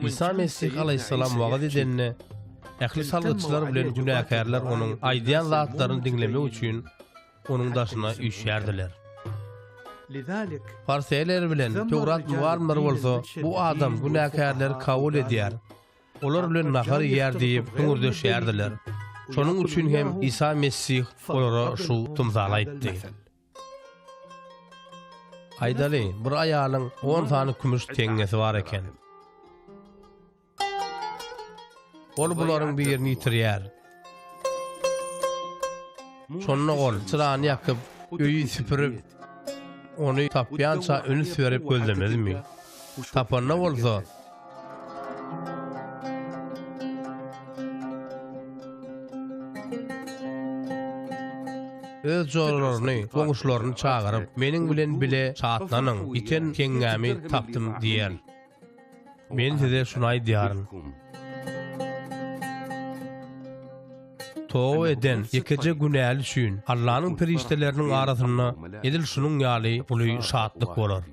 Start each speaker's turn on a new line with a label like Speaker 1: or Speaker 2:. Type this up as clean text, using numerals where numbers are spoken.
Speaker 1: Isa Mesih alaýhyssalam wagyz edende, ähli salgytçylar bilen günäkärler onuň aýdýan zatlaryny diňlemek üçin onuň daşyna üýşýärdiler. Fariseýler bilen Töwrat mugallymlary bolsa, Bu adam günäkärleri kabul edýär, olar bilen nahar iýýär diýip hüňürdeşýärdiler. Şonuň üçin hem Isa Mesih olara şu tymsaly aýtdy. Aýdaly, bir aýalyň on sany kümüş teňňesi bar eken. Ol bularyň birini ýitirýär. Şonda ol çyrany ýakyp, öýi süpürip, ony tapýança üns berip gözlemezmi? Tapanda bolsa, Öz joralaryny, goňşularyny çagyryp, meniň bilen bile şatlanyň, ýiten teňňämi tapdym diýer. Men size şuny aýdýaryn. Toba eden ýekeje günäli üçin Allanyň perişdeleriniň arasynda edil şunuň ýaly uly şatlyk bolar.